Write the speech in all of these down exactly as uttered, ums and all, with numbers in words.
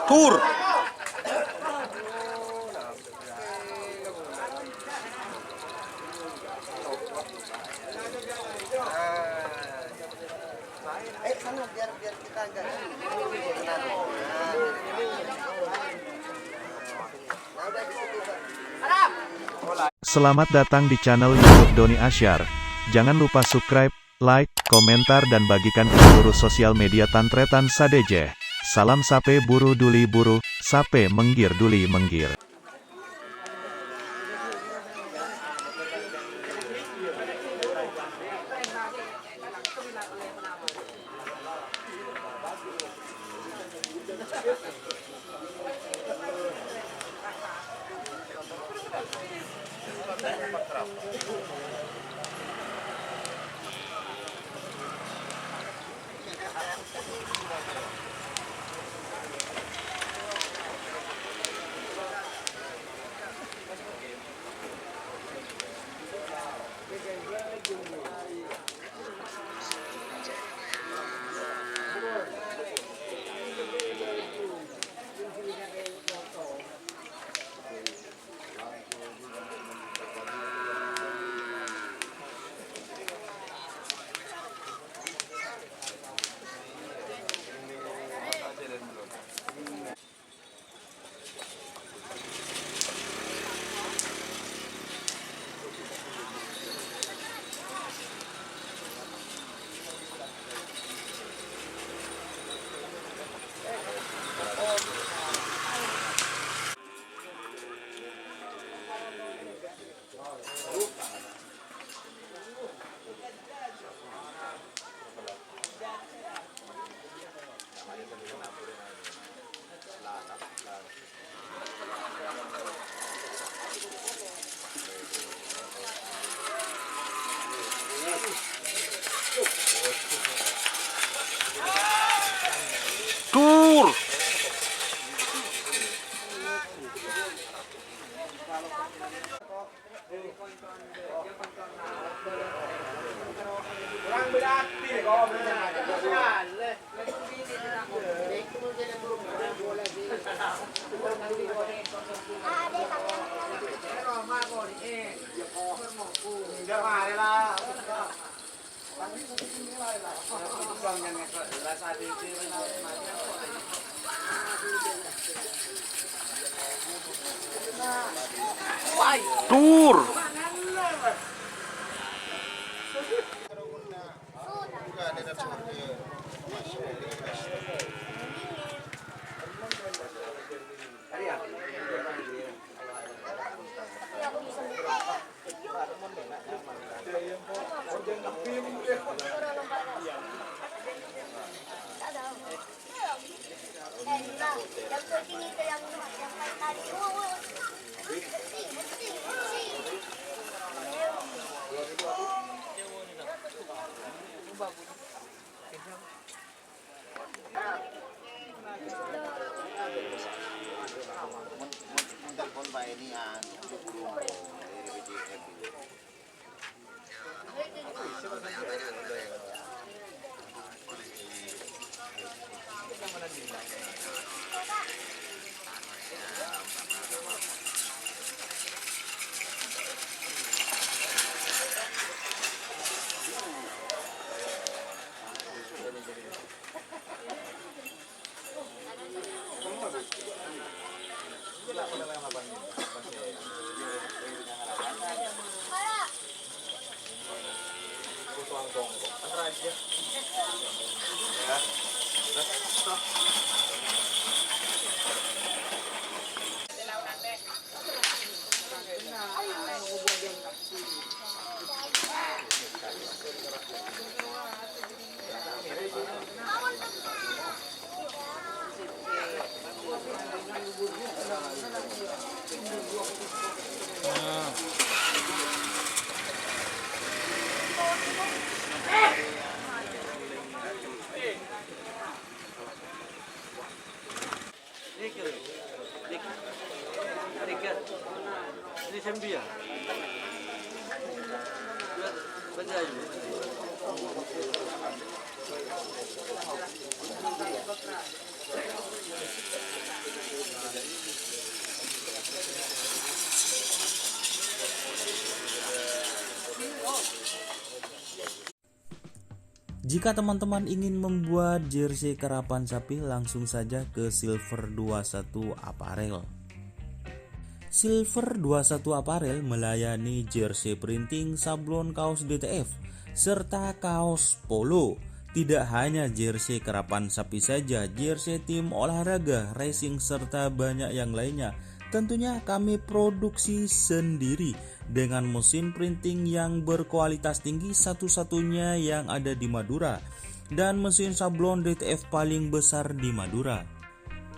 Tur. Selamat datang di channel YouTube Doni Asyar. Jangan lupa subscribe, like, komentar, dan bagikan ke seluruh sosial media tan-tarètan sadhâjâ. Salam sapè buru duli buru, sapè mèngghir duli mèngghir. Tur. Tur. Jika teman-teman ingin membuat jersey karapan sapi, langsung saja ke Silver dua satu Apparel. Silver dua satu Apparel melayani jersey printing, sablon kaos D T F, serta kaos polo. Tidak hanya jersey karapan sapi saja, jersey tim olahraga, racing, serta banyak yang lainnya. Tentunya kami produksi sendiri dengan mesin printing yang berkualitas tinggi, satu-satunya yang ada di Madura, dan mesin sablon D T F paling besar di Madura.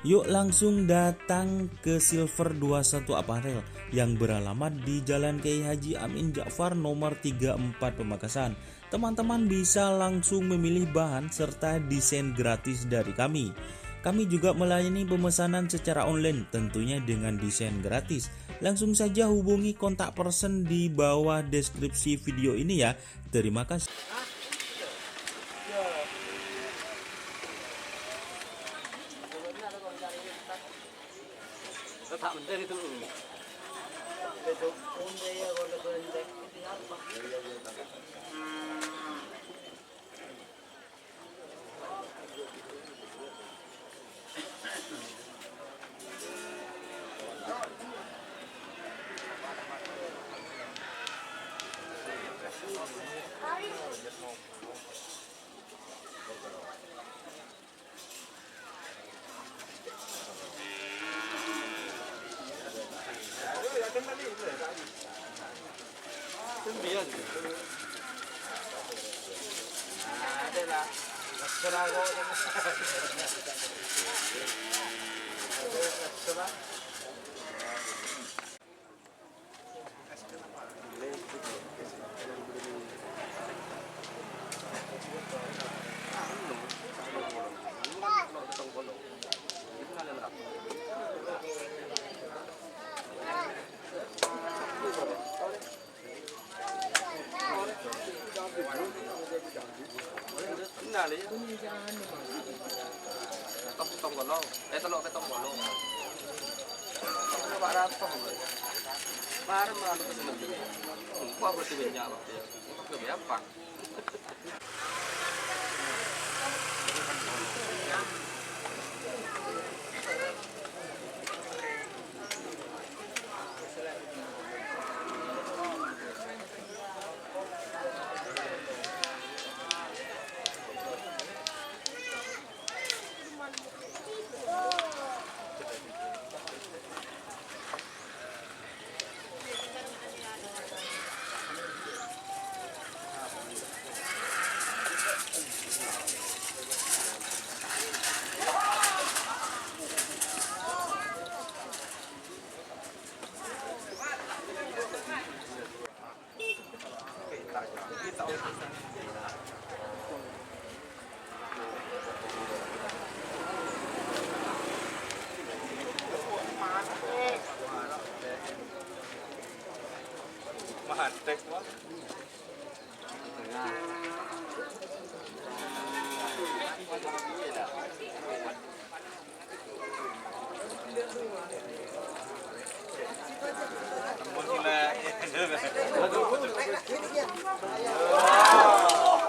Yuk langsung datang ke Silver dua satu Apparel yang beralamat di Jalan Kiai Haji Amin Ja'far nomor tiga empat Pamekasan. Teman-teman bisa langsung memilih bahan serta desain gratis dari kami. Kami juga melayani pemesanan secara online, tentunya dengan desain gratis. Langsung saja hubungi kontak person di bawah deskripsi video ini ya. Terima kasih. Tong, tong polo. Eh, tello', petong polo. Apa rato? Mari, mari, mari. Wah, bersih banyak, Pak. Itu gampang.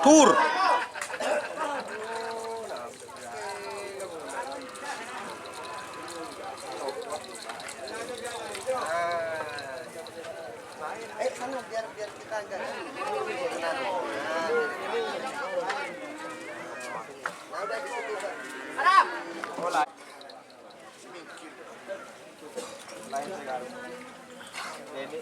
Tur. Eh, sana, biar, biar kita agak. Nah, udah di situ, Pak. Lain sekali. Ini.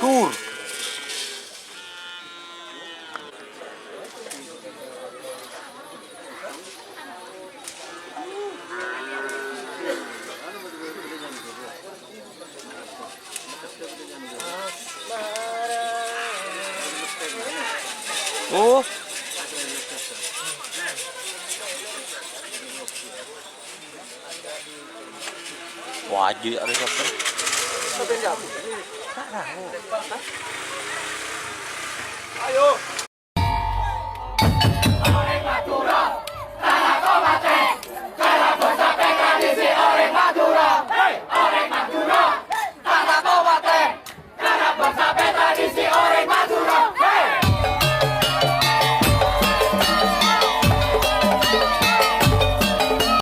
Tur. Oh. Wajib ada siapa? Siapa yang jawab? Tak tahu. Hah? Ayo.